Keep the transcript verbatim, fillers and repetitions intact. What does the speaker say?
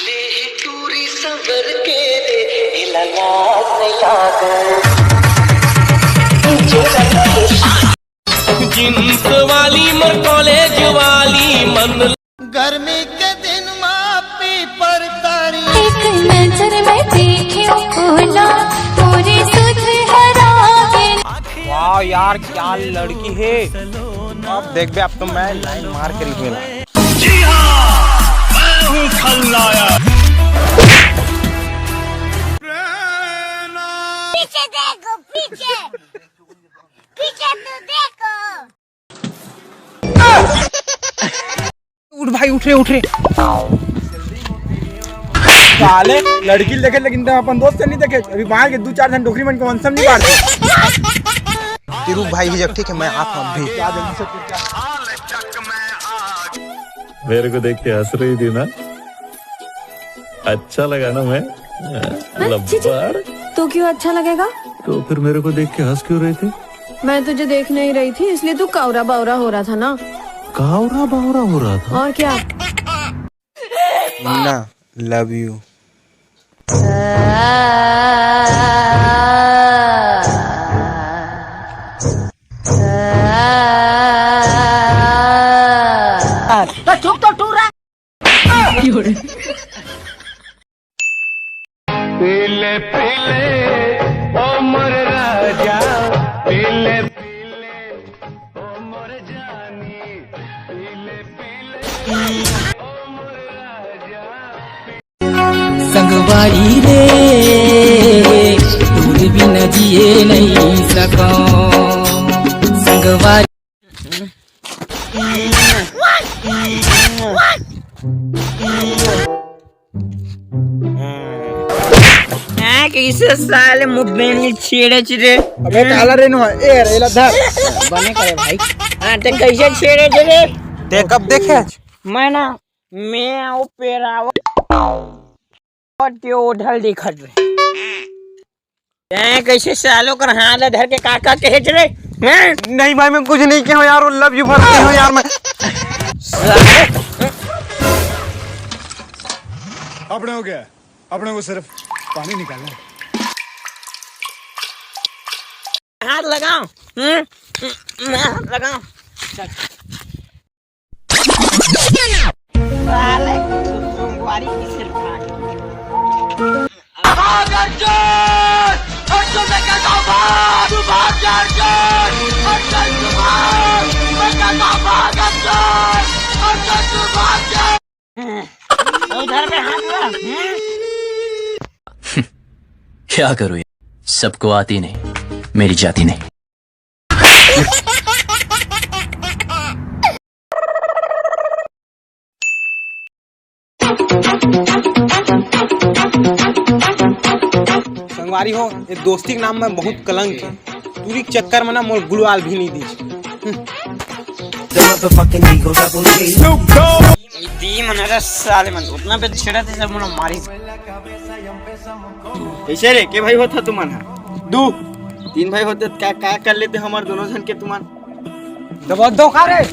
टूरी सबर के रे, एला लाज नइ लागय। जींस वाली मोर कॉलेज वाली मन। गर्मी के दिन मा पीपर तारी। एक नजर में देखे ओला, पूरी सुध हरा गे। वाह यार, क्या लड़की है। अब देखबे, अब तो मैं लाइन मार के रखूंगा। जी हाँ, मैं हूँ खलनायक। पीछे देखो, पीछे, पीछे तो देखो। उठ भाई, उठ रे, उठ रे। साले, लड़की देखे लेकिन तैं अपन दोस्त से नहीं देखे। अभी बाहर के दू चार झन डोकरी मन के वंशम नहीं मारते। तैं रुक भाई, ही जग ठीक है, मैं आता हूँ अभी। मेरे को देख के हंस रही थी ना, अच्छा लगा ना मैं? हाँ, छी, छी। लब्बाड़। तो क्यों अच्छा लगेगा? तो फिर मेरे को देख के हंस क्यों रहे थे? मैं तुझे देख नहीं रही थी, इसलिए तू कावरा बावरा हो रहा था ना। कावरा बावरा हो रहा था? और क्या? Munna, love you। तो चुप तो टूरा। पीले पीले ओ मोर राजा, पीले पीले ओ मोर जानी, पीले पीले ओ मोर राजा। संगवारी रे, तोर बिना जिए नहीं सकौं। संगवारी। हाँ, कैसे साले मुंह बेनी छेड़े रे? अबे काला रे नो, ए रे, ला धर। बने करे भाई। हाँ, ते कैसे छेड़े रे? ते कब देखे आज? मैं ना, मैं आओ पेराओ। और ते ओढ़ल दिखत रे। तैं कैसे सालों कर हाथ ला धर के का का कहे रे? हैं? नहीं भाई, मैं कुछ नहीं किया हूँ यार, वो love you भरते हो यार मैं। अपने हो गया, अपने को सिर्फ पानी निकालना है। हाथ लगाओ। हम्म? हाथ लगाओ। साले, सोमवारी की सिर्फ भाग। भाग अर्जुन! अर्जुन मैं कहता हूँ भाग! तू भाग जा अर्जुन! अर्जुन तू भाग! मैं कहता हूँ भाग अर्जुन! अर्जुन तू भाग जा! उधर में हाथ हुआ, हम्म? क्या करूँ यार, सबको आती नहीं, मेरी जाती नहीं। संगवारी हो, ये दोस्ती के नाम में बहुत कलंक है। टूरी के चक्कर में ना मोर गुलवाल भी नहीं दीजिए। दी मन, अरे साले मन, उतना पे छेड़ा थे सब मन मारी। कैसे रे, के भाई होता तुमन हा? दू। तीन भाई होते त का, का कर लेते हमर दोनों जन के तुमन? दबा दो का रे?